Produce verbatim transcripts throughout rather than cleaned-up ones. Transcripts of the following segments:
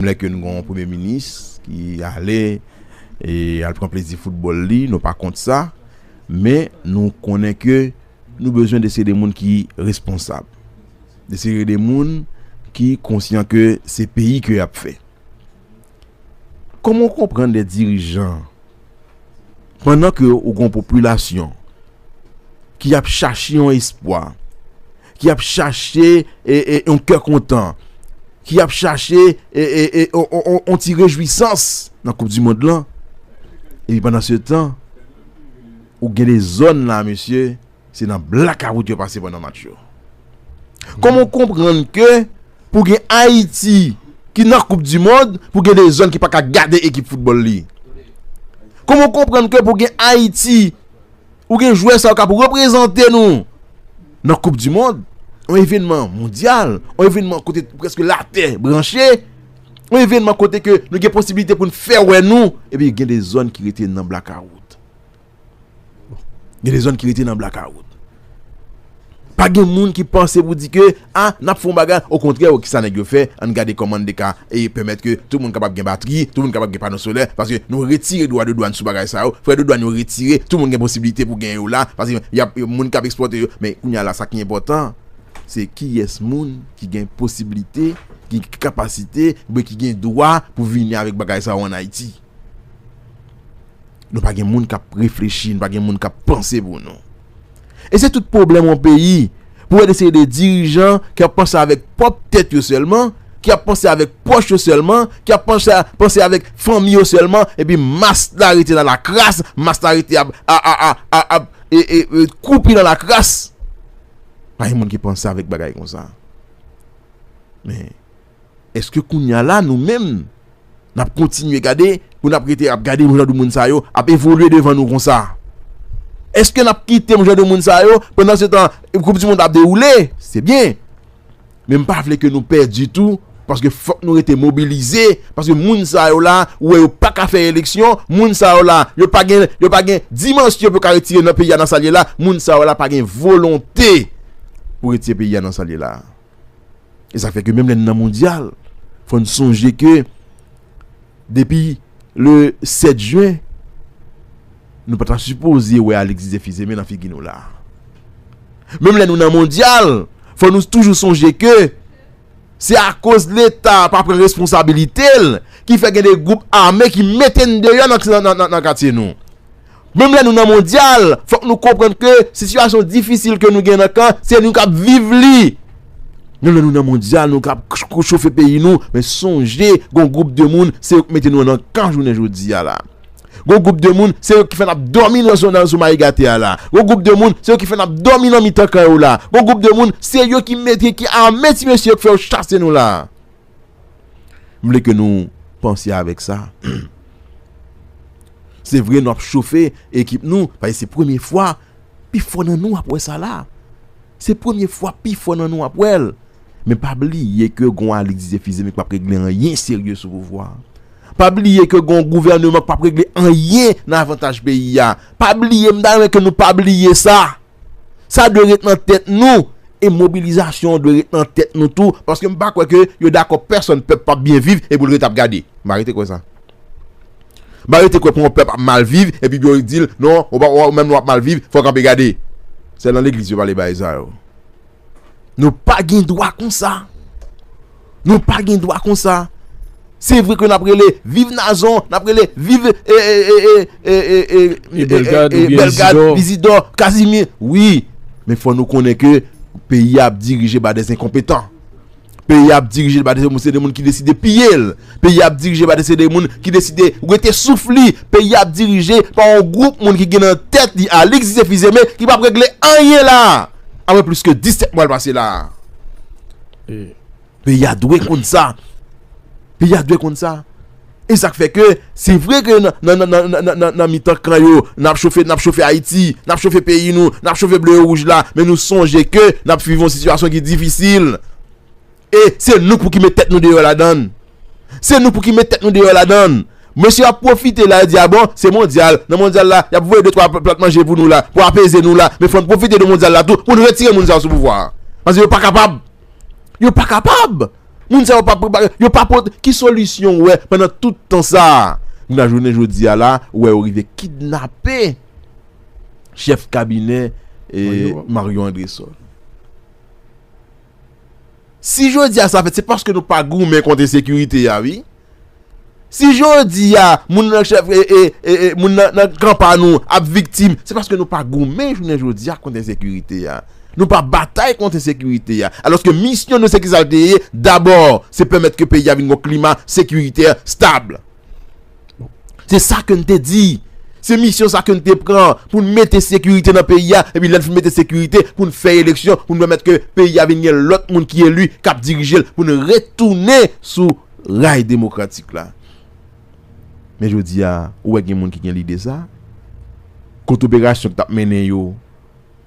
Menm lè ke nou gen yon premye minis ki ale e al pran plezi foutbòl li, nou pa kont sa, men nou konnen ke nou bezwen de seri de moun ki responsab, de seri de moun ki konsyan ke se peyi ke y ap fè. Kòman w konprann de dirijan, pandan ke ou gen yon popilasyon ki ap chache yon espwa, ki ap chache e, e, yon kè kontan, ki ap chache e, e, e, on, on, on, on ti rejwisans nan Koup di Mond lan, epi pandan se tan, ou gen de zòn la, mesye, se nan blakawout yo pase pandan match yo. Kòman w konprann ke pou gen Ayiti ki nan Koup di Mond, pou gen de zòn ki pa ka gade ekip foutbòl li? Kòman w konprann ke pou gen Ayiti, ou gen jwè sa yo k ap reprezante nou nan Koup di Mond, yon evènman mondyal, yon evènman kote prèske latè branche, yon evènman kote ke nou gen posiblite pou n fè wè nou, epi gen de zòn ki rete nan blakawout. Gen de zòn ki rete nan blakawout. Pa gen moun ki panse pou di ke, a, n ap fè yon bagay. Okontrè, kisa nèg yo fè? Ann gade kòman n te ka e pèmèt ke tout moun kapab gen batri, tout moun kapab gen pano solè, paske nou retire dwa de dwàn sou bagay sa yo. Frè de dwàn yo retire, tout moun gen posiblite pou gen yo la, paske y ap, moun k ap ekspòte yo. Men kounye a la, sa ki enpòtan, se kiyès moun ki gen posiblite, ki gen kapasite, oubyen ki gen dwa pou vini avèk bagay sa yo ann Ayiti. Nou pa gen moun k ap reflechi, nou pa gen moun k ap panse pou nou. E se tout pwoblèm yon peyi. Pou wè de seri de dirijan ki ap panse avèk pwòp tèt yo sèlman, ki ap panse avèk pwòch yo sèlman, ki ap panse, panse avèk fanmi yo sèlman, epi mas la rete nan lakras, mas la rete ap, a, a, a, a, ap, e, e, e, kwoupi nan lakras. Pa gen moun ki panse avèk bagay konsa. Men, èske kounye a la, nou menm, n ap kontinye gade, pou n ap rete ap gade yon jan de moun sa yo ap evolye devan nou konsa? Èske n ap kite yon jan de moun sa yo, pandan se tan, Koup di Mond ap dewoule? Se byen. Men m pa vle ke nou pè ditou, paske fòk nou rete mobilize, paske moun sa yo la, ou wè yo pa ka fè eleksyon, moun sa yo la, yo pa gen, yo pa gen dimansyon pou yo ka retire nan peyi a nan sa l ye la, moun sa yo la pa gen volonte pou retire peyi a nan sa l ye la. E sa fè ke menm lè n nan mondyal, fò n sonje ke depi le sèt jen, nou pa ta sipoze wè Alexis Zephyr Zeme nan figi nou la. Menm lè nou nan mondyal, fò nou toujou sonje ke se akoz Leta pa pran responsabilite l ki fè gen de gwoup ame ki mete n deyò nan, nan, nan, nan katye nou. Menm lè nou nan mondyal, fòk nou konprann ke sitiyasyon difisil ke nou gen nan kan, se nou k ap viv li. Menm lè nou nan mondyal, nou k ap ch-, chofe peyi nou, men sonje, gon gwoup de moun, se yo k mete nou nan kan jounen jodi a la. Gon gwoup de moun, se yo ki fè n ap dòmi nan zòn, nan zòn Mayigatè a la. Gon gwoup de moun, se yo ki fè n ap dòmi nan mitan kan yo la. Gon gwoup de moun, se yo ki mete, ki ame ti mesye yo, ki fè yo chase nou la. M vle ke nou panse avèk sa. Se vre, nou ap chofe ekip nou, paske se premye fwa pifò nan nou ap wè sa la. Se premye fwa pifò nan nou ap wè l. Men pa bliye ke gon Alix Didier Fils-Aimé k p ap regle anyen serye sou pouvwa a. Pa bliye ke gon gouvèneman k p ap regle anyen nan avantaj peyi a. Pa bliye, m ta renmen ke nou pa bliye sa. Sa dwe ret nan tèt nou. E mobilizasyon an dwe ret nan tèt nou tou. Paske m pa kwè ke yo dakò pèsonn pèp p ap byen viv epi l ret ap gade. M pa rete kwè sa. M pa rete kwè pou yon pèp ap mal viv epi yo di l, "Non, ou pa, ou menm w ap mal viv, fò w kanpe gade." Se nan legliz yo pale bagay sa yo. Nou pa gen dwa konsa. Nou pa gen dwa konsa. Se vre ke n ap rele viv Nazon, n ap rele viv, e, e, e, e, e, e, e, e, Bellegarde, e, oubyen Bellegarde, Isidore. Isidore, Casimir, wi. Men fò nou konnen ke peyi a ap dirije pa de enkonpetan. Peyi a ap dirije pa de, se de moun ki deside piye l. Peyi a ap dirije pa de, se de moun ki deside wete souf li. Peyi a ap dirije pa yon gwoup moun ki gen nan tèt li Alix Didier Fils-Aimé ki p ap regle anyen la. Apre plis ke disèt mwa l pase la. E Peyi a dwe konn sa. Peyi a dwe konn sa. E sa k fè ke, se vre ke nan, nan, nan mitan kan yo, n ap chofe, n ap chofe Ayiti, n ap chofe peyi nou, n ap chofe ble e wouj la, men nou sonje ke n ap viv yon sitiyasyon ki difisil. E se nou pou ki met tèt nou deyò ladan l. Se nou pou ki met tèt nou deyò ladan l. Mesye ap pwofite la, yo di, "A bon, se mondyal. Nan mondyal la, y ap voye de twa plat manje pou nou la, pou apeze nou la." Men fò n pwofite de mondyal la tou, pou n retire moun sa yo sou pouvwa a. Paske yo pa kapab. Yo pa kapab. Moun sa yo pa prepare, yo pa pote. Ki solisyon ou wè pandan tout tan sa a? Moun nan jounen jodi a la, ou wè yo rive kidnape chèf kabinè e Mario Andrésol. Si jodi a sa fèt, se paske nou pa goumen kont ensekirite a, wi. Si jodi a, moun nan chèf, e, e, e, e, moun nan, nan kan pa nou ap viktim, se paske nou pa goumen jounen jodi a kont ensekirite a. Nou pa batay kont ensekirite a. Alòske misyon nou se ki sa l te ye, dabò, se pèmèt ke peyi a vin gon klima sekiritè stab. Se sa ke n te di. Se misyon sa ke n te pran pou n mete sekirite nan peyi a, epi lè n fin mete sekirite, pou n fè eleksyon, pou n pèmèt ke peyi a vin gen lòt moun ki eli, k ap dirije l, pou n retounen sou ray demokratik la. Men jodi a, ou wè gen moun ki gen lide sa? Kot operasyon k t ap mennen yo?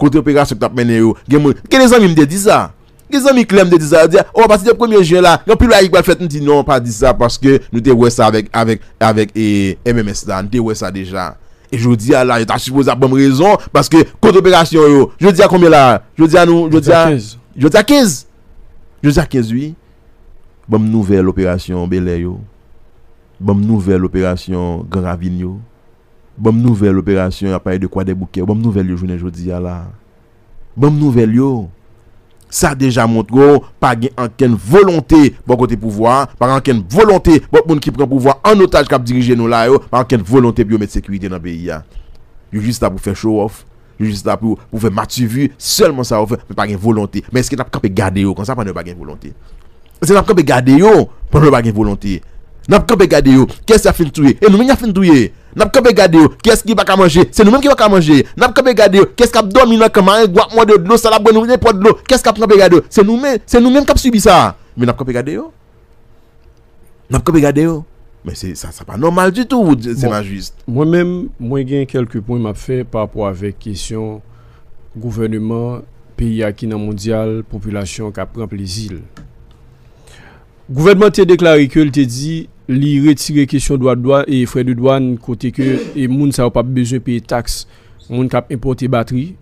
Kote operasyon k t ap mennen yo? Gen moun, gen de zanmi m te di sa. Gen zanmi klè m te di sa. Yo di, "O, apati de premye jen la, gen anpil bagay ki pral fèt." M di, "Non, pa di sa, paske nou te wè sa avèk, avèk, avèk, e, M M S la. Nou te wè sa deja." E jodi a la, yo ta sipoze ap ban m rezon, paske kote operasyon yo? Jodi a konbyen la? Jodi a nou, jodi a, jodi a kenz. Jodi a kenz, wi. Ban m nouvèl operasyon Bèlè yo. Ban m nouvèl operasyon Gran Ravin yo. Ban m nouvèl operasyon y ap pale de Kwadèboukè. Ban m nouvèl yo jounen jodi a la. Ban m nouvèl yo. Sa deja montre w pa gen ankenn volonte bò kote pouvwa a, pa gen ankenn volonte bò moun ki pran pouvwa an otaj k ap dirije nou la yo, pa gen ankenn volonte pou yo met sekirite nan peyi a. Yo jis la pou fè show off, yo jis la pou, pou fè mativi, sèlman sa yo fè, men pa gen volonte. Men èske n ap kanpe gade yo konsa pandan yo pa gen volonte? Se n ap kanpe gade yo pandan yo pa gen volonte. N ap kanpe gade yo. Kiyès y ap fin touye? E nou menm y ap fin touye. N ap kanpe gade yo. Kiyès ki pa ka manje? Se nou menm ki pa ka manje. N ap kanpe gade yo. Kiyès k ap dòmi nan kan marengwa ap mande dlo, sa l ap bwè nou nenpòt dlo? Kiyès k ap kanpe gade yo? Se nou menm, se nou menm k ap sibi sa. Men n ap kanpe gade yo. N ap kanpe gade yo. Men se, sa, sa pa nòmal ditou, Senajis. Mwen menm, mwen gen kèlke pwen m ap fè pa rapò avèk kesyon gouvèneman peyi a ki nan mondyal, popilasyon k ap pran plezi l. Gouvènman te deklare ke l te di li retire kesyon dwa dwa e frè de dwàn kote ke e moun sa yo p ap bezwen peye taks. Moun k ap enpòte batri,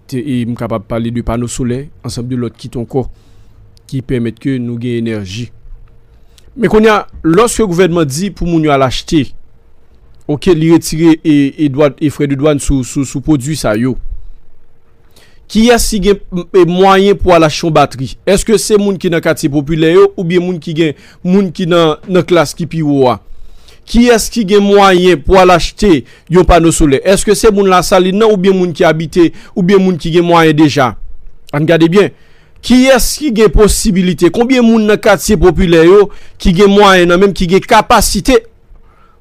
te, e m kapab pale de pano solè, ansanm de lòt kit ankò ki pèmèt ke nou gen enèji. Men kounye a, lòske gouvènman di pou moun yo al achte, oke, li retire e, e dwa, e frè de dwàn sou, sou, sou pwodui sa yo. Kiyès ki gen, e, mwayen pou al achte yon batri? Èske se moun ki nan katye popilè yo oubyen moun ki gen, moun ki nan, nan klas ki pi wo a? Kiyès ki gen mwayen pou al achte yon pano solè? Èske se moun Lasalin nan oubyen moun ki abite, oubyen moun ki gen mwayen deja? Ann gade byen. Kiyès ki gen posibilite? Konbyen moun nan katye popilè yo ki gen mwayen nan menm, ki gen kapasite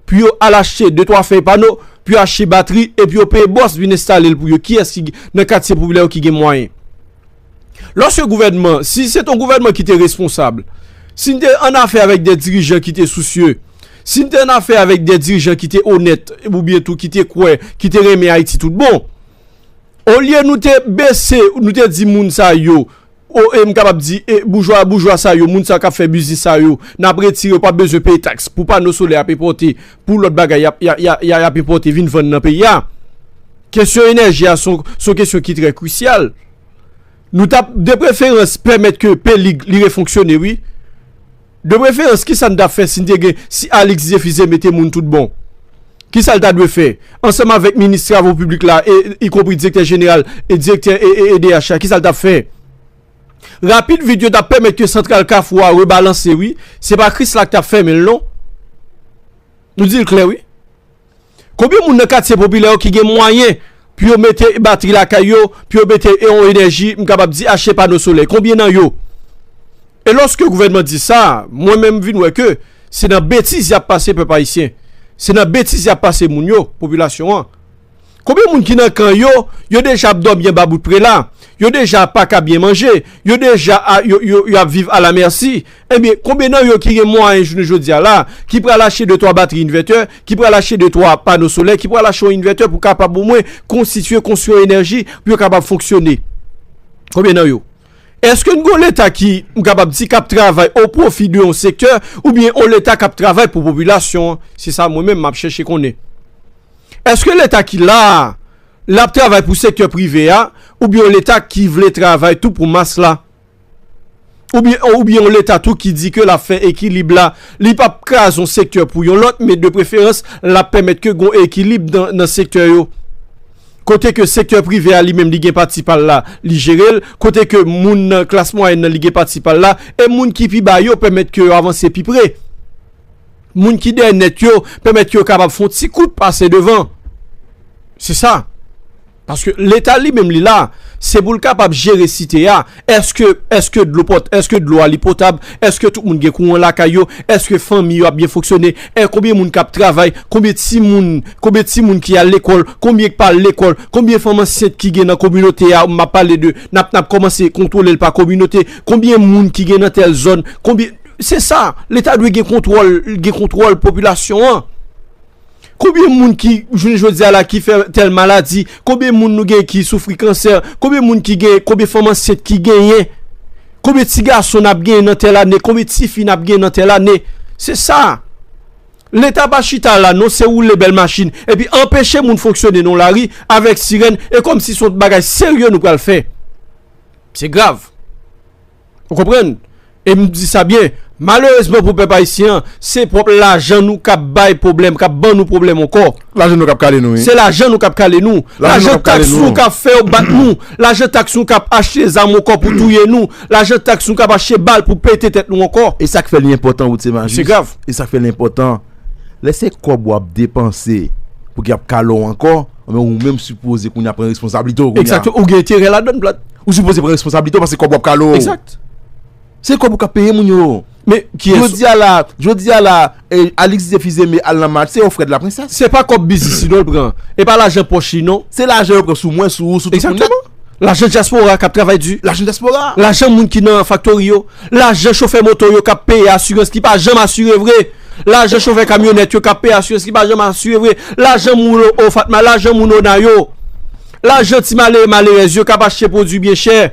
pou yo al achte de twa fèy pano, pou yo achte batri, epi yo peye bòs vin enstale l pou yo? Kiyès ki gen, nan katye popilè yo ki gen mwayen? Lòske gouvènman, si se t yon gouvènman ki te responsab, si n te an afè avèk de dirijan ki te sousye, si n te an afè avèk de dirijan ki te onèt, oubyen tou ki te kwè, ki te renmen Ayiti tout bon, olye nou te bese, nou te di moun sa yo, o, e m kapab di, e boujwa, boujwa sa yo, moun sa yo k ap fè biznis sa yo, n ap retire, yo p ap bezwen peye taks pou pano solè y ap enpòte, pou lòt bagay y ap, y a, y a, y a, y ap enpòte vin vann nan peyi a. Kesyon enèji a se yon, se yon kesyon ki trè krisyal. Nou t ap, de preferans, pèmèt ke Pelig li refonksyone, wi. De preferans, kisa n t ap fè si n te gen, si Alix Zephyr te mete moun tout bon? Kisa l ta dwe fè? Ansanm avèk minis travo piblik la, e, ikonpri direktè jeneral e direktè e, e, e D H la, kisa l t ap fè? Rapid vit yo t ap pèmèt ke santral Kafou a rebalanse, wi. Se pa Krisla k t ap fèmen l, non. Nou di l klè, wi. Konbyen moun nan katye popilè yo ki gen mwayen pou yo mete batri lakay yo, pou yo mete yon enèji, m kapab di, achte pano solè? Konbyen nan yo? E lòske gouvènman di sa, mwen menm vin wè ke se nan betiz y ap pase pèp ayisyen. Se nan betiz y ap pase moun yo, popilasyon an. Konbyen moun ki nan kan yo, yo deja ap dòmi anba bout prela, yo deja pa ka byen manje, yo deja a, yo, yo, yo ap viv alamèsi. Ebyen, konbyen nan yo ki gen mwayen jounen jodi a la, ki pral achte de twa batri envètè, ki pral achte de twa pano solè, ki pral achte yon envètè pou kapab omwen konstitye, konstwi yon enèji pou yo kapab fonksyone? Konbyen nan yo? Èske n gen yon Leta ki, m kapab di, k ap travay o pwofi de yon sektè, oubyen yon Leta k ap travay pou popilasyon an? Se sa mwen menm m ap chèche konnen. Èske Leta ki la a, l ap travay pou sektè prive a, oubyen yon Leta ki vle travay tou pou mas la? oubyen, oubyen yon Leta tou ki di ke l ap fè ekilib la, li p ap kraze yon sektè pou yon lòt, men de preferans, l ap pèmèt ke gon ekilib nan, nan sektè yo. Kote ke sektè prive a li menm li gen pati pa l la, li jere l, kote ke moun nan klas mwayèn nan li gen pati pa l la, e moun ki pi ba yo pèmèt ke yo avanse pi pre. Moun ki dèyè nèt yo pèmèt ke yo kapab fè yon ti kout pase devan. Se sa. Paske Leta li menm li la, se pou l kapab jere site a. Èske, èske dlo pot, èske dlo a li potab? Èske tout moun gen kouran lakay yo? Èske fanmi yo ap byen fonksyone? E konbyen moun k ap travay? Konbyen timoun, konbyen timoun ki al lekòl? Konbyen k pa al lekòl? Konbyen fanm ansent ki gen nan kominote a? M ap pale de, n ap, n ap kòmanse kontwole l pa kominote. Konbyen moun ki gen nan tèl zòn? Konbyen, se sa, Leta dwe gen kontwòl, gen kontwòl popilasyon an. Konbyen moun ki, jounen jodi a la, ki fè tèl maladi? Konbyen moun nou gen ki soufri kansè? Konbyen moun ki gen, konbyen fanm ansent ki genyen? Konbyen ti gason n ap genyen nan tèl ane? Konbyen ti fi n ap genyen nan tèl ane? Se sa. Leta pa chita la, non, se woule bèl machin, epi anpeche moun fonksyone nan lari avèk sirèn, e kòmsi se yon bagay serye nou pral fè. Se grav. Ou konprann? E m di sa byen. Malerezman pou pèp ayisyen an, se pwòp lajan nou k ap bay pwoblèm, k ap ban nou pwoblèm ankò. Lajan nou k ap kale nou, wi. Se lajan nou k ap kale nou. Lajan nou k ap kale nou. Lajan taks nou k ap fè yo bat nou. Lajan taks nou k ap achte zam ankò pou touye nou. Lajan taks nou k ap achte bal pou pete tèt nou ankò. E sa k fè li enpòtan, Wood, se majis. Se grav. E sa k fè li enpòtan. Lè se kòb w ap depanse pou ki ap kale w ankò, men ou menm sipoze kounye a pran responsablite w kounye a. Egzakte, ou gen enterè ladann, Plat. Ou sipoze pran responsablite w paske kòb w ap kale w. Egzakt. Se kòb ou k ap peye moun yo. Men kiyès? Jodi a la, jodi a la, eh, Alix Defizeme al nan match, se ofrèd la prensès. Se pa kòb biznis li non l pran. E pa lajan pòch li non. Se lajan yo pran sou mwen, sou ou, sou tout moun nèt. Egzakteman. Lajan dyaspora k ap travay di. Lajan dyaspora. Lajan moun ki nan faktori yo. Lajan chofè moto yo k ap peye asirans ki pa janm asire vre. Lajan chofè kamyonèt yo k ap peye asirans ki pa janm asire vre. Lajan moun o Fatma, lajan moun ona yo. Lajan ti malere malerèz yo k ap achte pwodui byen chè.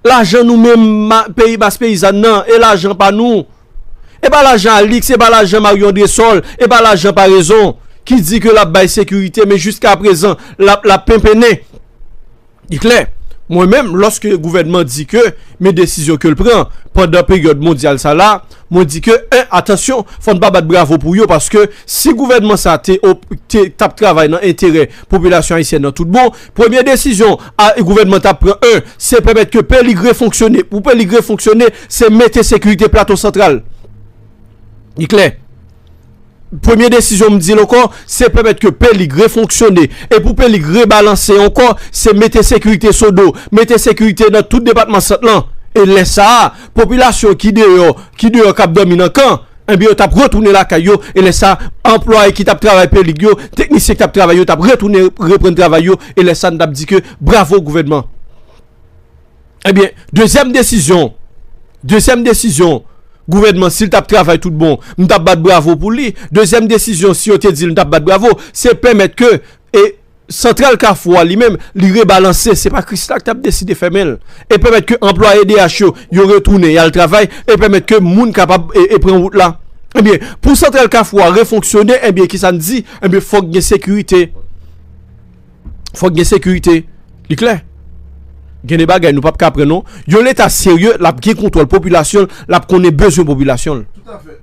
Lajan nou menm ma, peyi mas peyizàn nan, e lajan pa nou. E pa lajan Alix, e pa lajan Mario Andresol, e pa lajan Parezon ki di ke l ap bay sekirite, men jiska prezan, l ap, l ap penpennen. Li klè. Mwen menm, lòske gouvènman di ke, men desizyon ke l pran pandan peryòd mondyal sa la, mwen di ke, en, atansyon, fò n pa bat bravo pou yo, paske si gouvènman sa te, op- te, t ap travay nan enterè popilasyon ayisyèn nan tout bon, premye desizyon a gouvènman t ap pran, en, se pèmèt ke Pelig refonksyone. Pou Pelig refonksyone, se mete sekirite Plato Santral. Li klè. Premye desizyon, m di l ankò, se pèmèt ke Pelig refonksyone. E pou Pelig rebalanse ankò, se mete sekirite Sodo, mete sekirite nan tout depatman Sant lan. E lè sa a, popilasyon ki deyò, ki deyò k ap dòmi nan kan, ebyen, yo t ap retounen lakay yo. E lè sa a, anplwaye ki t ap travay Pelig yo, teknisyen ki t ap travay yo, t ap retounen reprann travay yo. E lè sa a, n t ap di ke bravo gouvènman. Ebyen, dezyèm desizyon, dezyèm desizyon, gouvènman, si l t ap travay tout bon, m t ap bat bravo pou li. Dezyèm desizyon, si yo te di l, m t ap bat bravo, se pèmèt ke, e, santral Kafou a li menm, li rebalanse. Se pa Krisla ki t ap deside fèmen l. E pèmèt ke anplwaye D H yo, yo retounen, y al travay, e pèmèt ke moun kapab, e, e pran wout la. Ebyen, pou santral Kafou a refonksyone, ebyen, kisa n di? Ebyen, fòk gen sekirite. Fòk gen sekirite. Li klè. Gen de bagay nou p ap ka pran non. Yon Leta serye, l ap gen kontwòl popilasyon l, l ap konnen bezwen popilasyon l. Toutafè.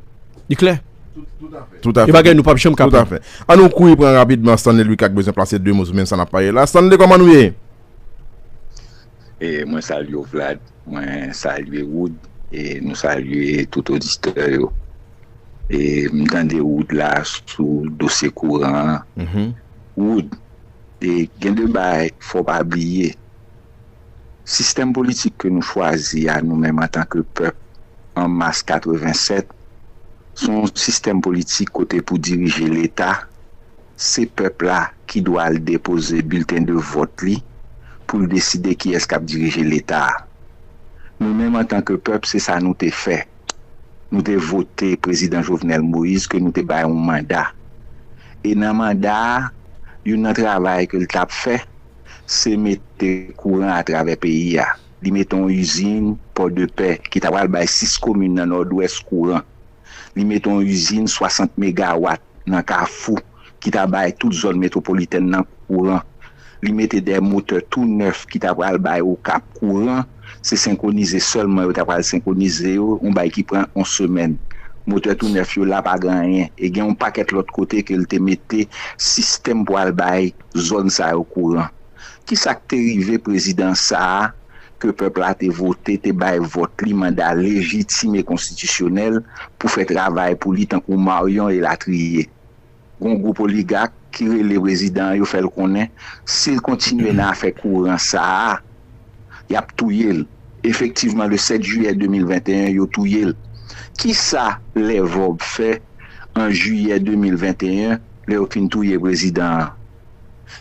Li klè. Tout, toutafè. Gen bagay nou p ap janm ka pran. Toutafè. An nou kouri pran rapidman Stanley Louis k ap bezwen plase de mo sou menm sa n ap pale la. Stanley, kòman nou ye? E mwen salye w, Vlad. Mwen salye Wood. E nou salye tout oditè yo. E m tande Wood la sou dosye kouran an. Wood, e gen de bagay fò w pa bliye. Sistèm politik ke nou chwazi a, nou menm antanke pèp, an mas katrevennsèt, se yon sistèm politik kote pou dirije Leta, se pèp la ki dwe al depoze bilten de vòt li pou l deside kiyès k ap dirije Leta a. Nou menm, antanke pèp, se sa nou te fè. Nou te vote Prezidan Jovenel Moïse ke nou te bay yon manda. E nan manda a, youn nan travay ke l t ap fè, se mete kouran atravè peyi a. Li mete yon izin Pòdepè ki ta pral bay sis komin nan Nòdwès kouran. Li mete yon izin swasant megawat nan Kafou ki ta bay tout zòn metwopolitèn nan kouran. Li mete de motè tou nèf ki ta pral bay Okap kouran, se senkwonize sèlman yo ta pral senkwonize yo, yon bagay ki pran yon semèn. Motè tou nèf yo la pa gen anyen. E gen yon pakèt lòt kote ke l te mete sistèm pou al bay zòn sa yo kouran. Kisa k te rive prezidan sa a ke pèp la te vote, te bay vòt li manda lejitim e konstitisyonèl pou fè travay pou li tankou Maryon elatriye? Gon gwoup oligak ki rele prezidan an, yo fè l konnen si l kontinye nan afè kouran sa a, y ap touye l. Efektivman, le sèt jiyè de mil venteyen, yo touye l. Kisa Lèvòb fè an jiyè de mil venteyen, lè yo fin touye prezidan an?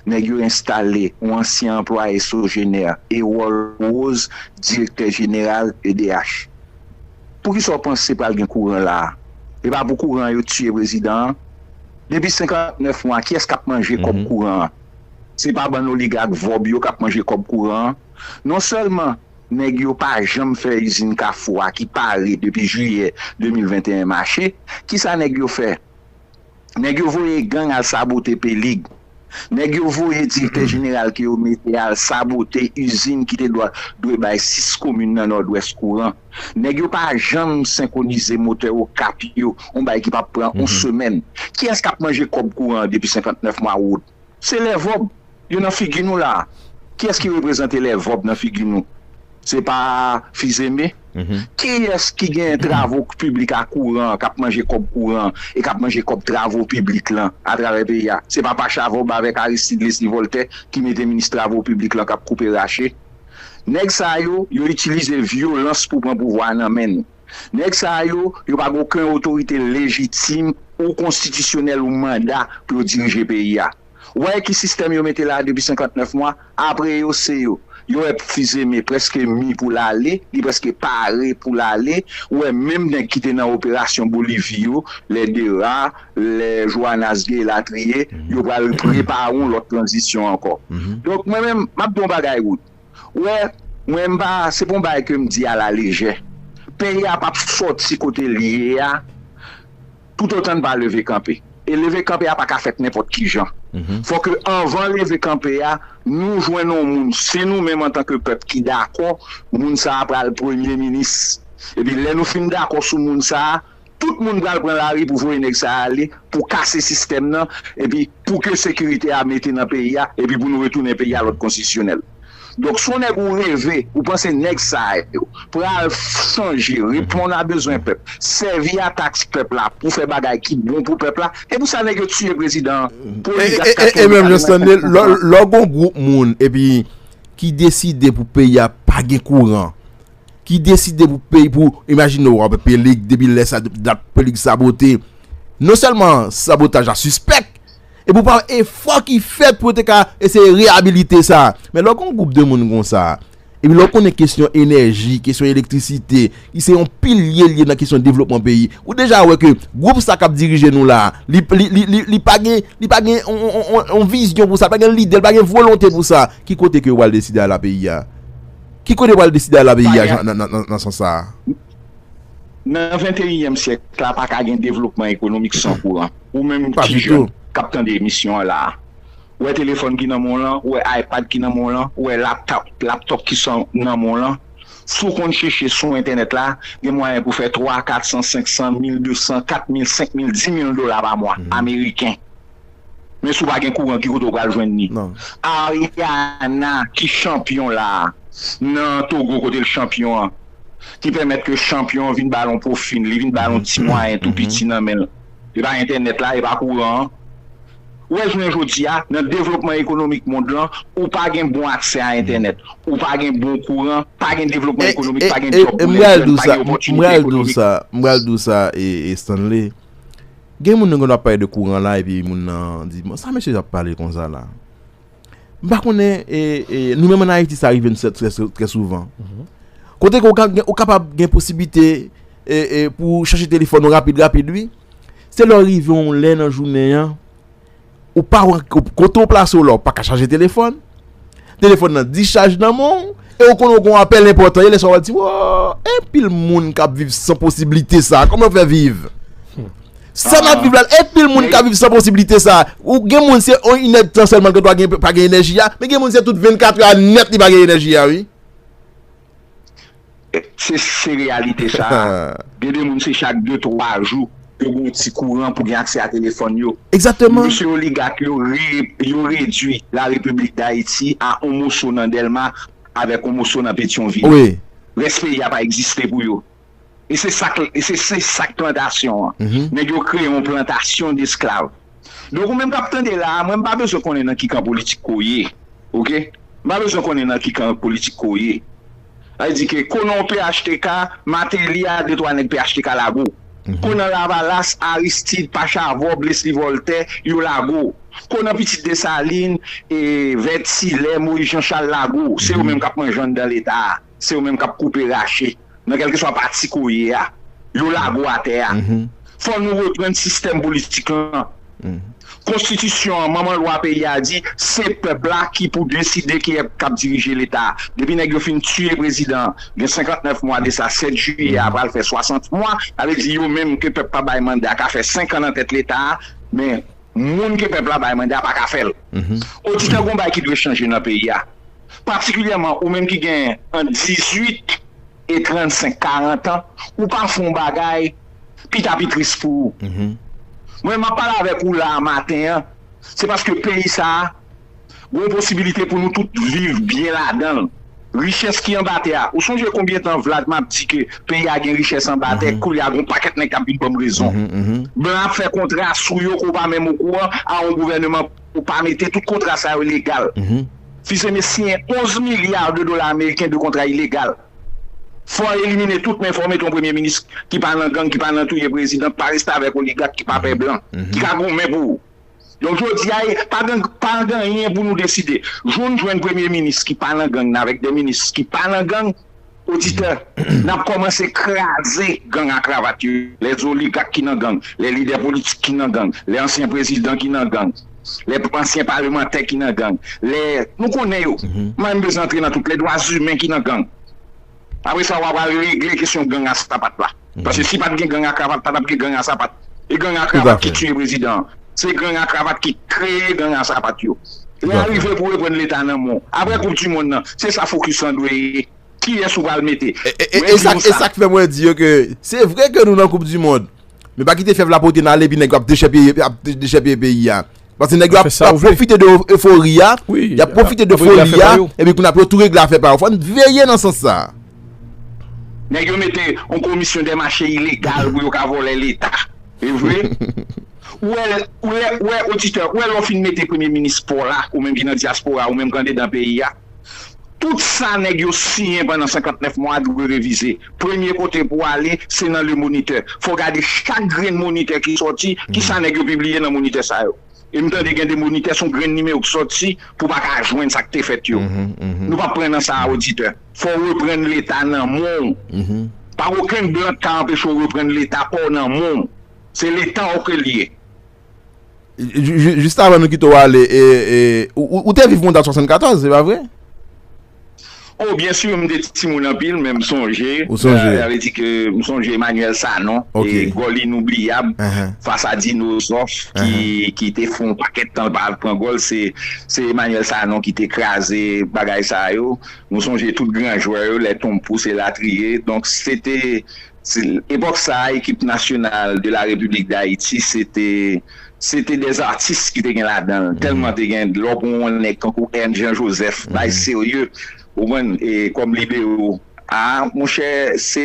Nèg yo enstale yon ansyen anplwaye Sogener, Erol Rose, direktè jeneral E D H. Poukisa w panse pral gen kouran la a? E pa pou kouran an yo tiye prezidan an? Depi senkantnèf mwa, kiyès k ap manje kòb kouran an? Se pa bann oligak vòb yo k ap manje kòb kouran an? Non sèlman nèg yo pa janm fè izin Kafou a ki pare depi jiyè de mil venteyen mache, kisa nèg yo fè? Nèg yo voye gang al sabote Pelig. Nèg yo voye direktè jeneral ke yo mete al sabote izin ki te dwa, dwe bay sis komin nan Nòdwès kouran. Nèg yo pa janm senkwonize motè Okap yo, yon bagay ki p ap pran yon semèn. Kiyès k ap manje kòb kouran an depi senkantnèf mwa wout? Se Lèvòb. Yo nan figi nou la. Kiyès ki reprezante Lèvòb nan figi nou? Se pa Fizeme? Kiyès ki gen travo piblik a kouran, k ap manje kòb kouran e k ap manje kòb travo piblik lan atravè peyi a? Se pa Pacha Vòb avèk Aristide Leslie Voltaire ki mete minis travo piblik lan k ap koupe rache? Nèg sa yo, yo itilize vyolans pou pran pouvwa a nan men nou. Nèg sa yo, yo pa gen okenn otorite lejitim ou konstitisyonèl ou manda pou yo dirije peyi a. Ou wè ki sistèm yo mete la depi senkantnèf mwa? Apre yo, se yo. Yo wè Fizeme prèske mi pou l ale, li prèske pare pou l ale. Ou wè menm nèg ki te nan operasyon Bolivi yo, lè Dera, lè Joanas Gay elatriye, yo pral prepare yon lòt tranzisyon ankò. Donk, mwen menm, m ap di yon bagay, Wood. Ou wè, mwen, m pa, se pa yon bagay ke m di alalejè. Peyi a p ap sòti kote l ye a, toutotan n pa leve kanpe. E leve kanpe a pa ka fèt nenpòt ki jan. Fò ke anvan leve kanpe a, nou jwenn yon moun, se nou menm antanke pèp ki dakò, moun sa a pral premye minis. Epi lè nou fin dakò sou moun sa a, tout moun pral pran lari pou voye nèg sa a ale, pou kase sistèm nan, epi pou ke sekirite a mete nan peyi a, epi pou nou retounen peyi a lòd konstitisyonèl. Donk, si yon nèg ou reve, ou panse nèg sa yo pral chanje, reponn a bezwen pèp, sèvi a taks pèp la pou fè bagay ki bon pou pèp la, e pou sa nèg yo tiye prezidan an, pou oligak k ap fè oligak. E menm Jan Stanley, lè w gen yon gwoup moun, epi ki deside pou peyi a pa gen kouran, ki deside pou peyi, pou, imajine w, Pelig, depi lè sa, dat Pelig sabote. Non sèlman sabotaj la sispèk, epi w pa wè efò ki fèt pou yo te ka eseye reyabilite sa. Men lè w gen yon gwoup de moun konsa, epi lè w konnen kesyon enèji, kesyon elektrisite, ki se yon pilye l ye nan kesyon devlopman peyi, ou deja wè ke gwoup sa k ap dirije nou la, li, li, li, li, li pa gen, li pa gen yon, yon, yon, yon, yon vizyon pou sa, li pa gen lide, li pa gen volonte pou sa. Ki kote ke yo pral deside al a peyi a? Ki kote yo pral deside al a peyi a, Jan, nan, nan, nan, nan sans sa a? Nan venteyinyèm syèk la, pa ka gen devlopman ekonomik san kouran. Ou menm ki jèn k ap tande emisyon an la a, ou wè telefòn ki nan men w lan, ou wè iPad ki nan men w lan, ou wè laptop, laptop ki sou nan men w lan. Si w konn chèche sou entènèt la, gen mwayen pou fè twa, kat san, senk san, mil de san, kat mil, senk mil, di mil dola pa mwa ameriken. Men si w pa gen kouran, ki kote w pral jwenn li? Ariana, ki chanpyon la a, nan Togo, kote l chanpyon an, ki pèmèt ke chanpyon an vin ba l yon pwofil, li vin ba l yon ti mwayen tou piti nan men l. E pa entènèt la, e pa kouran an. Ou wè, jounen jodi a, nan devlopman ekonomik mond lan, ou pa gen bon aksè a entènèt, ou pa gen bon kouran, pa gen devlopman ekonomik, pa gen djòb pou nèg jèn, pa gen opòtinite ekonomik. M pral di w sa, m pral di w sa, e, e Stanley. Gen moun nan konn ap pale de kouran la, epi moun nan di, "Bon, sa mesye ap pale konsa la?" M pa konnen, e, e, nou menm ann Ayiti, sa rive n trè, trè, trè souvan. Kote ke ou ka, ou kapab gen posiblite, e, e, pou w chaje telefòn ou rapid, rapid, wi. Se lè w rive yon lè nan jounen an, ou pa wè, kote w plase w la, ou pa ka chaje telefòn. Telefòn nan dichaj nan men w, e ou konnen w gen yon apèl enpòtan, e lè sa w al di, "Wo, anpil moun k ap viv san posiblite sa, kòman yo fè viv?" Sa n ap viv la, anpil moun ka viv san posiblite sa. Ou gen moun se yon inèdtan sèlman ke pa gen, pa gen enèji a, men gen moun se tout vennkatrè a nèt li pa gen enèji a, wi. Se, se reyalite sa. Gen de moun se chak de, twa jou yo gen yon ti kouran pou gen aksè a telefòn yo. Egzakteman. Mesye oligak yo, re, yo redui Larepiblik Dayiti a yon moso nan Dèlma avèk yon moso nan Petyonvil. Wi. Rès peyi a pa egziste pou yo. E se sa k, e se, se sa k plantasyon an. Nèg yo kreye yon plantasyon desklav. Donk, ou menm k ap tande la a, mwen m pa bezwen konnen nan ki kan politik ke w ye. Oke? M pa bezwen konnen nan ki kan politik ke w ye. Sa vle di ke ko nan yon P H T K, Mateli a, de twa nèg P H T K lage w. Ko nan Lavalas, Aristide, Pachavòb, Leslie Voltaire, yo lage w. Ko nan Pitit Desalin, e, Vèt Silè, Moyiz Janchal lage w. Se yo menm k ap manje anndan Leta a. Se yo menm k ap koupe rache. Nan kèlkeswa pati ke w ye a, yo lage w atè a. Fò nou reprann sistèm politik lan. Konstitisyon an, manman lwa peyi a di, se pèp la ki pou deside kiyès k ap dirije Leta a. Depi nèg yo fin tiye prezidan an, gen senkantnèf mwa de sa, sèt jiyè a pral fè swasant mwa, sa vle di yo menm ke pèp la bay manda ka fè senk an nan tèt Leta a, men moun ke pèp la bay manda a pa ka fè l. Oditè, gen yon bagay ki dwe chanje nan peyi a. Patikilyèman, ou menm ki gen ant dizuit e trannsenk, karant an, ou pa fè yon bagay, pita pi tris pou ou. Mwen, m ap pale avèk ou la a maten an, se paske peyi sa a, gen yon posibilite pou nou tout viv byen ladan l. Richès ki anba tè a. Ou sonje konbyen tan Vlad m ap di ke peyi a gen richès anba tè, koulye a gen yon pakèt nèg k ap vin ban m rezon. Blan ap fè kontra sou yo ke w pa menm okouran, a yon gouvèneman ou pa mete, tout kontra sa yo legal. Fils-Aimé siyen onz milya de dola ameriken de kontra ilegal. Fò elimine tout, men fò mete yon premye minis ki pa nan gang, ki pa nan touye prezidan, ki pa reste avèk oligak, ki pa pè blan, ki ka goumen pou ou. Donk, jodi a, pa gen, pa gen anyen pou nou deside. Jou n jwenn premye minis ki pa nan gang nan avèk de minis ki pa nan gang, oditè, n ap kòmanse kraze gang a kravat yo. Lè oligak ki nan gang, lè lidè politik ki nan gang, lè ansyen prezidan ki nan gang, lè ansyen palemantè ki nan gang, lè, nou konnen yo. M pa menm bezwen antre nan tout, lè dwa imen ki nan gang. Apre sa, w a pral regle kesyon gang a sapat la. Paske si pa t gen gang a kravat, pa t ap gen gang a sapat. E gang a kravat ki tiye prezidan an. Se gang a kravat ki kreye gang a sapat yo. Lè a rive pou reprann Leta nan men w. Apre Koup di Mond nan, se sa fokis lan dwe ye. Kiyès ou pral mete? E, e, e, e sa, e sa k fè mwen di yo ke se vre ke nou nan Koup di Mond, men pa kite fyèv la pote n ale epi nèg yo ap dechèpiye, ap dechèpiye peyi a. Paske nèg yo ap, ap pwofite de efori a, y ap pwofite de foli a, epi kounye a pou yo tou regle afè pa yo. Fò n veye nan sans sa. Nèg yo mete yon komisyon de mache ilegal pou yo ka vòlè Leta. E vre? Ou wè, ou wè, ou wè, oditè, ou wè lè w fin mete premye minis pa w la, ou menm ki nan dyaspora, ou menm ki andedan peyi a. Tout sa nèg yo siyen pandan senkantnèf mwa a dwe revize. Premye kote pou w ale, se nan Le Moniteur. Fò w gade chak grenn Moniteur ki sòti, kisa nèg yo pibliye nan Moniteur sa yo. E m tande gen de Moniteur, se yon grenn nimewo ki sòti pou w pa ka jwenn sa k te fèt yo. Nou p ap pran nan sa a, oditè. Fò w reprann Leta nan men w. Pa okenn blan k ka anpeche w reprann Leta pa w nan men w. Se Leta w ke l ye. Jis avan nou kite w ale, e, e, ou, ou te viv monda swasannkatòz, se pa vre? Oh, byen si, m te timoun anpil, men m sonje. Ou sonje? Sa vle di ke m sonje Emmanuel Sanon, e gòl inoubliyab, fas a Dino Zoff, ki, ki te fè yon pakèt tan l pa al pran gòl. Se, se Emmanuel Sanon ki te kraze bagay sa yo. Nou sonje tout gran jwè yo, lè Tonpous elatriye. Donk, se te, se, epòk sa a, ekip nasyonal de la Repiblik d Ayiti, se te, se te dèzatis ki te gen ladan l. Tèlman te gen, lè w pran yon nèg tankou Ernst Jean Joseph, bay serye, ou konprann, e kòm libero. A, monchè, se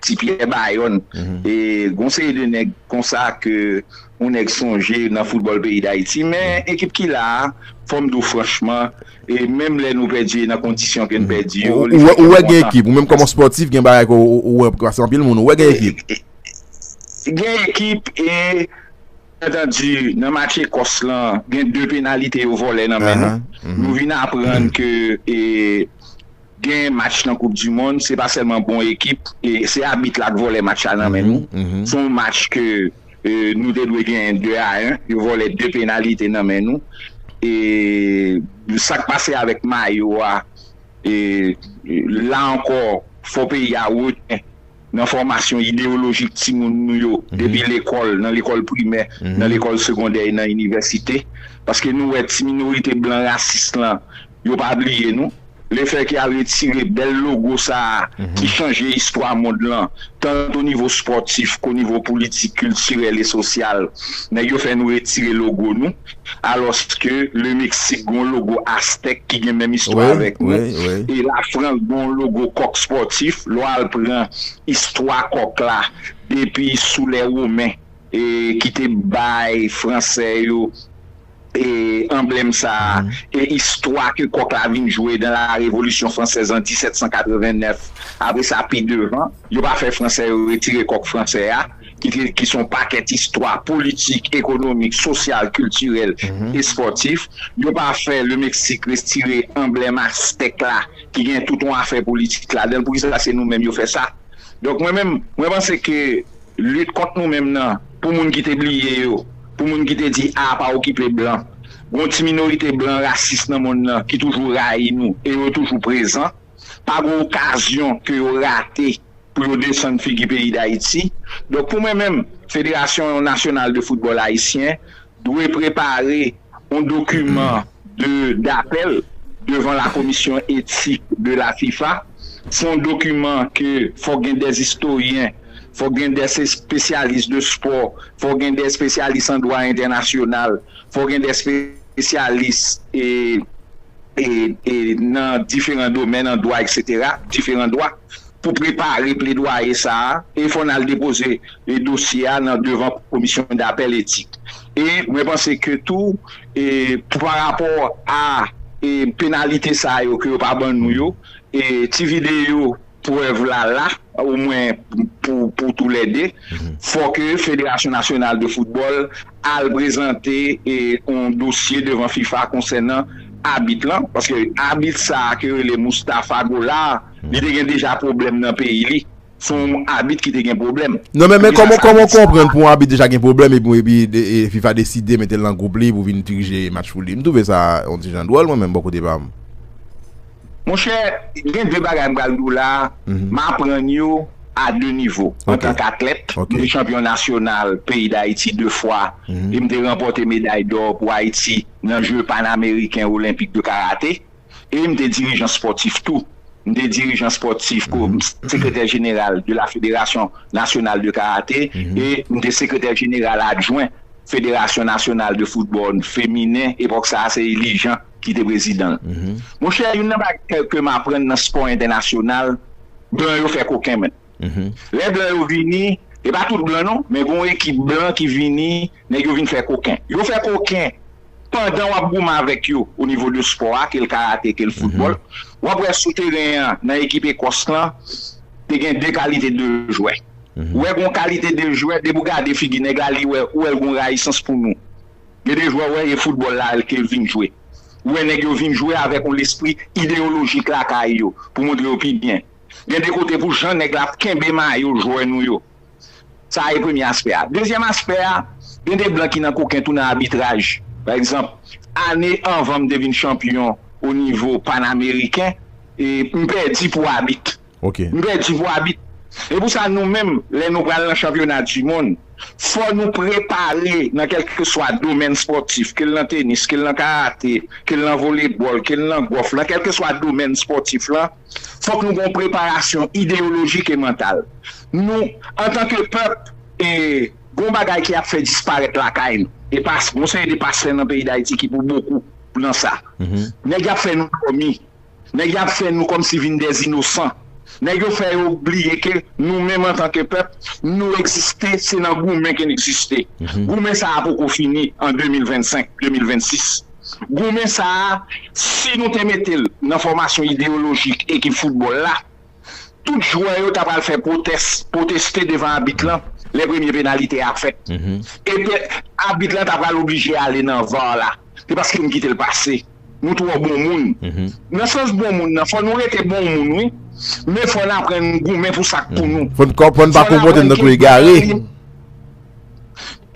Ti Pyè Bayonn. E gon seri de nèg konsa ke yon nèg sonje nan foutbòl peyi Dayiti. Men ekip ki la a, fò m di w franchman, e menm lè nou pèdi nan kondisyon ke n pèdi yo, li fè kè m kontan. Ou wè gen ekip, ou menm kòm yon spòtif, gen bagay ke ou, ou, ou wè pase anpil moun, ou wè gen ekip. Gen ekip, e, byen antandi, nan match Ekòs lan, gen de penalite yo vòlè nan men nou. Nou vin aprann ke, e, gen match nan Koup di Mond, se pa sèlman bon ekip, e se abit la k vòlè match la nan men nou. Se yon match ke, e, nou te dwe genyen de a en, yo vòlè de penalite nan men nou. E sa k pase avèk mayo a, e, e la ankò, fò peyi a retyen nan fòmasyon ideyolojik timoun nou yo, depi lekòl, nan lekòl primè, nan lekòl segondè e nan inivèsite. Paske nou wè ti minorite blan rasis lan, yo pa bliye nou. Lefètke y al retire bèl logo sa a ki chanje istwa mond lan, tant o nivo spòtif k'o nivo politik, kiltirèl e sosyal, nèg yo fè nou retire logo nou. Alòske le Mexique gen yon logo aztèk ki gen menm istwa avèk nou. E Lafrans gen yon logo kòk spòtif. Lè w al pran istwa kòk la depi sou lè Women, e ki te bay Fransè yo e anblèm sa a, e istwa ke kòk la vin jwe dans la Révolution Française en dix-sept cent quatre-vingt-neuf. Apre sa, pi devan, yo pa fè Fransè yo retire kòk fransè a, ki, te, ki se yon pakèt istwa politik, ekonomik, sosyal, kiltirèl, espòtif. Yo pa fè le Mexique retire anblèm aztèk la, ki gen tout yon afè politik ladan l. Poukisa se nou menm yo fè sa? Donk, mwen menm, mwen panse ke lit kont nou menm nan, pou moun ki te bliye yo, pou moun ki te di, a, pa okipe blan. Gon ti minorite blan rasis nan mond nan ki toujou rayi nou e yo toujou prezan. Pa gon okazyon ke yo rate pou yo desann figi peyi Dayiti. Donk, pou mwen menm, Federasyon Nasyonal de Foutbòl Ayisyen dwe prepare yon dokiman de, d'apèl devan la commission éthique de la FIFA. Se yon dokiman ke fòk gen dè istoryen, fòk gen dè espesyalis de spò, fòk gen dè espesyalis an dwa entènasyonal, fòk gen dè espesyalis e, e, e nan diferan domèn an dwa, et cetera, diferan dwa, pou prepare pledwaye sa a, e fò n al depoze e dosye a nan devan komisyon dapèl etik. E mwen panse ke tou, e, pa rapò a e penalite sa yo ke yo pa ban nou yo, e ti videyo prèv la la, omwen pou, pou toulède, fò ke Federasyon Nasyonal de Foutbòl al prezante e yon dosye devan fifa konsènan abit lan, paske abit sa a ke yo rele Moustapha Gola, li te gen deja pwoblèm nan peyi li. Se yon abit ki te gen pwoblèm. Non, men, men kòman, kòman w konprann pou yon abit deja gen pwoblèm epi, epi de- e fifa deside mete l nan gwoup li pou vin dirije match pou li? M twouve sa yon ti jan dwòl, mwen menm, bò kote pa m. Monchè, gen de bagay m pral di w la, m aprann yo a de nivo. Antank atlèt, m te chanpyon nasyonal peyi Dayiti de fwa, e m te ranpòte meday dò pou Ayiti nan je panameriken olenpik de karate. E m te dirijan spòtif tou. M te dirijan spòtif, ko- sekretè jeneral de la Fédération Nationale de Karaté, e m te sekretè jeneral adjwen Federasyon Nasyonal de Foutbòl Feminen, epòk sa a, se Elijan ki te prezidan l. Monchè, youn nan bagay ke m aprann nan spò entènasyonal, blan yo fè koken, men. Lè blan yo vini, e pa tout blan non, men gon ekip blan ki vini, nèg yo vin fè koken. Yo fè koken pandan w ap goumen avèk yo o nivo de spò a, ke l karate, ke l foutbòl. W ap wè sou teren an, nan ekip Ekòs lan, te gen de kalite de jwè. Ou wè gon kalite de jwè, depi w gade figi nèg la, li wè, ou wè l gon rayisans pou nou. Gen de jwè, ou wè, e foutbòl la ke l vin jwe. Ou wè nèg yo vin jwe avèk yon lespri ideyolojik lakay yo, pou montre yo pi byen. Gen de kote pou jan nèg la ap kenbe mayo jwè nou yo. Sa a e premye aspè a. Dezyèm aspè a, gen de blan ki nan koken tou nan abitraj. Pa egzanp, ane anvan m te vin chanpyon o nivo panameriken, e m pèdi pou abit. M pèdi pou abit. E pou sa, nou menm, lè nou pral nan chanpyona di mond, fò nou prepare nan kèlkeswa domèn spòtif, ke l nan tenis, ke l nan karate, ke l nan volebòl, ke l nan gòf, nan kèlkeswa domèn spòtif lan, fòk nou gen yon preparasyon ideyolojik e mantal. Nou, antanke pèp, e, gon bagay ki ap fè disparèt lakay nou. E pas, gon seri de pastè nan peyi Dayiti ki pou bokou nan sa. Nèg y ap fè nou dòmi. Nèg y ap fè nou kòmsi vin dè inosan. Nèg yo fè yo bliye ke nou menm antanke pèp, nou egziste, se nan goumen ke n egziste. Goumen sa a poko fini an de mil vennsenk, de mil vennsis. Goumen sa a, si nou te mete l nan fòmasyon ideyolojik ekip foutbòl la, tout jwè yo ta pral fè pwotès, pwoteste devan abit lan lè premye penalite a fèt. E pe- abit lan ta pral oblije ale nan var la. Se paske m kite l pase. Nou twò bon moun. Nan sans bon moun nan, fò nou rete bon moun, wi. Men fò n aprann goumen pou sa k pou nou. Fò n pa konpòte n tankou egare.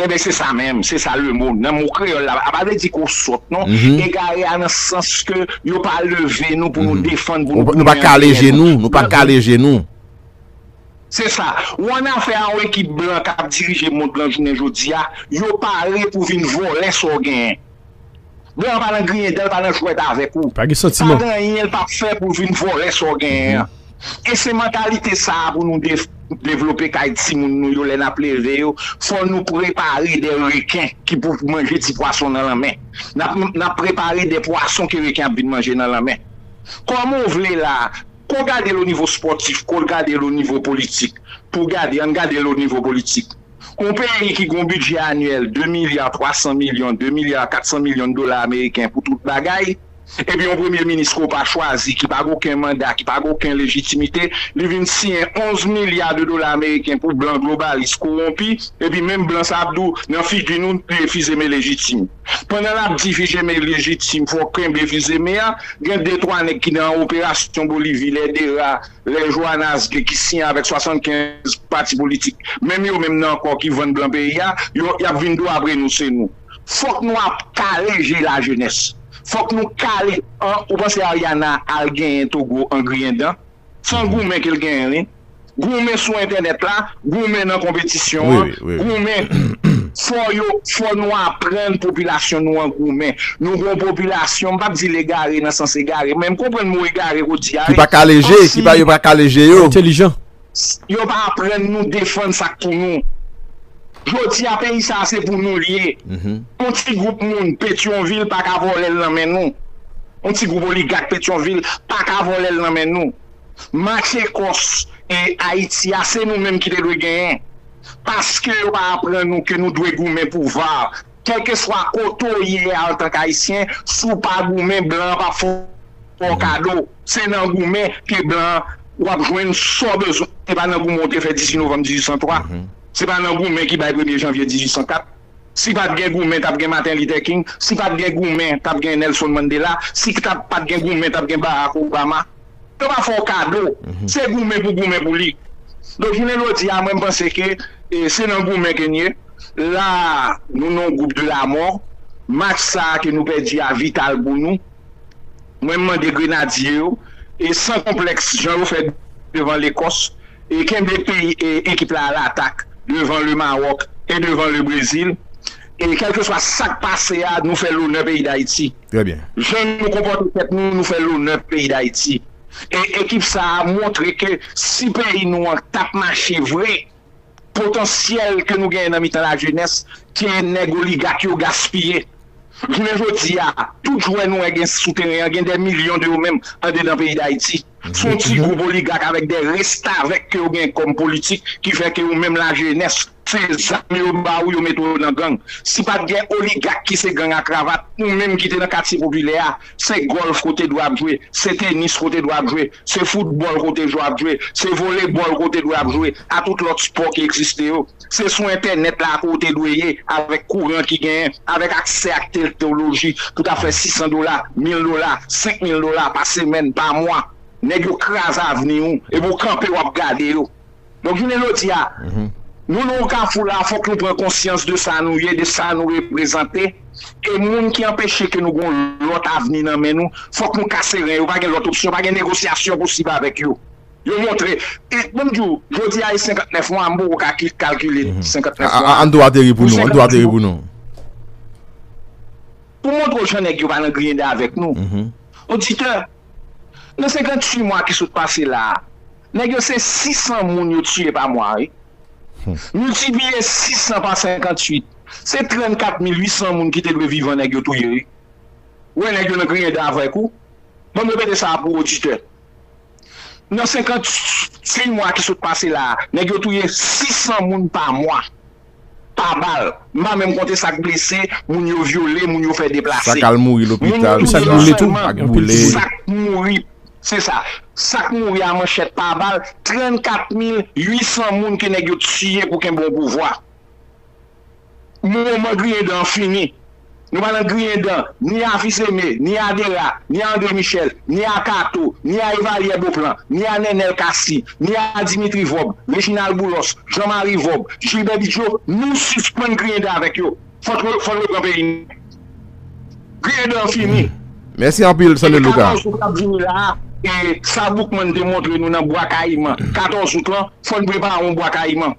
Enben, se sa menm, se sa le mo. Nan mo kreyòl la, a pa vle di ke w sòt, non. Egare a nan sans ke yo pa leve nou pou nou defann, pou nou goumen antre nou. Nou pa kale je nou, nou pa kale je nou. Se sa. Ou annafè a yon ekip blan k ap dirije mond lan jounen jodi a, yo pare pou vin vòlè sa w genyen. Blan an pa nan griyen dan, l pa nan jwèt avèk ou. Pa gen santiman. Pa gen anyen l p ap fè pou l vin vòlè sa w genyen an. E se mantalite sa a pou nou de- devlope kay timoun nou yo lè n ap leve yo. Fò nou prepare de reken ki pou manje ti pwason nan lanmè. N ap, n ap prepare de pwason ke reken ap vin manje nan lanmè. Kòman w vle la, ko gade l o nivo spòtif, ko gade l o nivo politik. Pou gade, ann gade l o nivo politik. Yon peyi ki gen yon bidjè anyèl de milya twa san milyon, de milya kat san milyon dola ameriken pou tout bagay, epi yon premye minis ke w pa chwazi, ki pa gen okenn manda, ki pa gen okenn lejitimite, li vin siyen onz milya de dola ameriken pou blan globalis kowonpi, epi menm blan sa ap di w nan figi nou, li refize men lejitim. Pandan l ap di fizeme lejitim, fò w kenbe fizeme a, gen de twa nèg ki nan operasyon Bolivi, lè Dera, lè Joanas gen ki siyen avèk swasannkenz pati politik. Menm yo menm nan ankò ki vann blan peyi a, yo, y ap vin di w apre nou se nou. Fòk nou ap kale je lajenès. Fòk nou kale, an, ou panse Ariana al genyen Togo an griyen dan? Se yon goumen ke l genyen, wi. Goumen sou entènèt la, goumen nan konpetisyon an, goumen. Fò yo, fò nou aprann popilasyon nou an goumen. Nou gen yon popilasyon, m p ap di l egare nan sans egare, men m konprann mo egare ke w di a, wi. Ki pa kale je, ki pa, yo pa kale je yo. Entèlijan. Yo pa aprann nou defann sa k pou nou. Jodi a, peyi sa a se pou nou l ye. Yon ti gwoup moun Petyonvil pa ka vòlè l nan men nou. Yon ti gwoup oligak Petyonvil pa ka vòlè l nan men nou. Match Ekòs e Ayiti a, se nou menm ki te dwe genyen. Paske yo pa aprann nou ke nou dwe goumen pou var. Kèlkeswa kote w ye a antanke Ayisyen, si w pa goumen, blan an p ap fè w kado. Se nan goumen ke blan an w ap jwenn sa w bezwen. Se pa nan goumen w te fè dizuit novanm dizuit san twa. Se pa nan goumen ki bay premye janvye dizuit san kat. Si pa t gen goumen, t ap gen Martin Luther King. Si pa t gen goumen, t ap gen Nelson Mandela. Si t ap, pa t gen goumen, t ap gen Barack Obama. Yo pa fè w kado. Se goumen pou goumen pou li. Donk, jounen jodi a, mwen, m panse ke, e, se nan goumen ke n ye. La, nou nan yon gwoup de lamò. Match sa a ke nou pèdi a vital pou nou. Mwen, m mande grenadye yo, e san konplèks, jan yo fè devan Lekòs, e kenbe peyi, e ekip la alatak devan le Mawòk e devan le Brezil. E kèlkeswa sa k pase a, nou fè lonè peyi Dayiti. Trè byen. Jan nou konpòte tèt nou, nou fè lonè peyi Dayiti. E ekip sa a montre ke si peyi nou an t ap mache vre, potansyèl ke nou genyen nan mitan lajenès, ke nèg oligak yo gaspiye. Jounen jodi a, tout jwè nou wè gen sou teren an, gen dè milyon de yo menm andedan peyi Dayiti. Se yon ti gwoup oligak avèk de restavèk ke yo gen kòm politik ki fè ke ou menm lajenès, se zam yo ba ou, yo mete w nan gang. Si pa t gen oligak ki se gang a kravat, ou menm ki te nan katye popilè a, se gòlf ke w te dwe ap jwe, se tenis ke w te dwe ap jwe, se foutbòl ke w te dwe ap jwe, se volebòl ke w te dwe ap jwe, a tout lòt spò ki egziste yo. Se sou entènèt la ke w te dwe ye, avèk kouran ki genyen, avèk aksè ak teknoloji, pou ta fè sisan dola, mil dola, senk mil dola pa semèn, pa mwa. Nèg yo kraze avni w, epi w kanpe w ap gade yo. Donk, jounen jodi a, nou nan yon kafou la, fòk nou pran konsyans de sa nou ye, de sa nou reprezante. E moun ki anpeche ke nou gen yon lòt avni nan men nou, fòk nou kase ren yo. Pa gen lòt opsyon, pa gen negosyasyon posib avèk yo. Yo montre, e, ban m di w, jodi a e senkantnèf mwa, m poko ka ki- kalkile senkantnèf mwa. A, a, ann tou ateri pou nou, ann tou ateri pou nou. Pou montre w jan nèg yo pa nan griyen dan avèk nou. Oditè, nan senkanntuit mwa ki sot pase la a, nèg yo se sisan moun yo tiye pa mwa, wi. Miltipliye sisan pa senkanntuit, se trannkat mil uitsan moun ki te dwe vivan nèg yo touye, wi. Ou wè nèg yo nan griyen dan avèk ou? Ban m repete sa a pou oditè. Nan senkanntuit mwa ki sot pase la a, nèg yo touye sisan moun pa mwa. Pa bal. M pa menm konte sa k blese, moun yo vyole, moun yo fè deplase. Sa k al mouri lopital, sa k boule tou, ak boule. Sa k mouri, se sa. Sa k mouri a manchèt pa bal, trannkat mil uitsan moun ke nèg yo tiye pou kenbe yon pouvwa. Moman griyen dan an fini. Nou pa nan griyen dan ni a Fils-Aimé, ni a Dera, ni a André Michel, ni a Kato, ni a Evalyè Beauplan, ni a Nenel Cassy, ni a Dimitri Vorbe, Réginald Boulos, Jean Marie Vorbe, Gilbert Bidjo, nou sispann griyen dan avèk yo. Fòk nou, fòk nou pran peyi nou. Griyen dan an fini. Mèsi anpil, Sanlilou Ka. Depi Kawasouk ap vini la a, e sa Boukman te montre nou nan Bwa Kayiman, katòz out lan, fò n prepare yon Bwa Kayiman.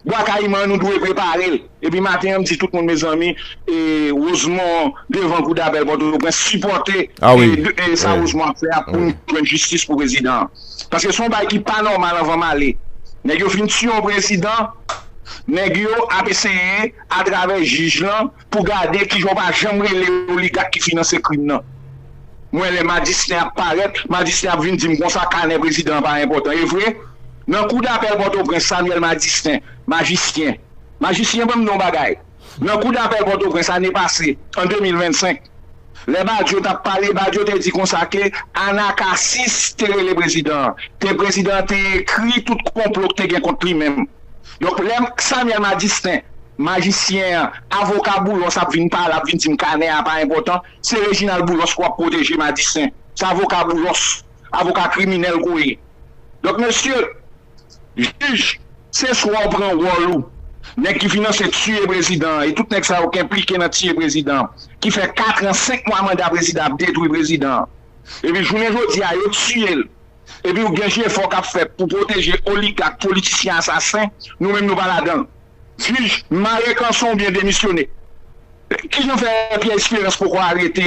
Bwa Kayiman an, nou dwe prepare l. Epi maten an, m di tout moun, mezanmi, e Rosemond devan Kou Dapèl Pòtoprens, sipòte Ah wi. e, e sa Rosemond ap fè a pou n jwenn jistis pou prezidan an. Paske se yon bagay ki pa nòmal anvan m ale. Nèg yo fin tiye yon prezidan, nèg yo ap eseye atravè jij lan pou gade kijan w pa janm rele oligak ki finanse krim nan. Mwen, lè Madistin ap parèt, Madistin ap vin di m konsa kanè prezidan an pa enpòtan. E vre, nan Kou Dapèl Pòtoprens, Samuel Madistin, majisyen, majisyen, ban m di yon bagay. Nan Kou Dapèl Pòtoprens, ane pase, an de mil vennsenk, lè Badio t ap pale, Badio te di konsa ke Anakasis te rele prezidan an. Te prezidan an te ekri tout konplo ki te gen kont li menm. Donk, lè Samuel Madistin, majisyen an, avoka Boulos ap vin pale, ap vin di m kanè a pa enpòtan, se Reginald Boulos k ap pwoteje Madistin. Se avoka Boulos, avoka kriminèl ke w ye. Donk, mesye, jij, se swa w pran wòl ou. Nèg ki finanse tiye prezidan an, e tout nèg sa yo ki enplike nan tiye prezidan an, ki fè kat an, senk mwa manda prezidan ap detwi prezidan an. Epi jounen jodi a, yo tiye l. Epi ou gen jefò k ap fèt pou pwoteje oligak, politisyen asasen, nou menm nou pa ladan l. Jij, mare kanson oubyen demisyone. Kijan fè Pierre Espérance poko arete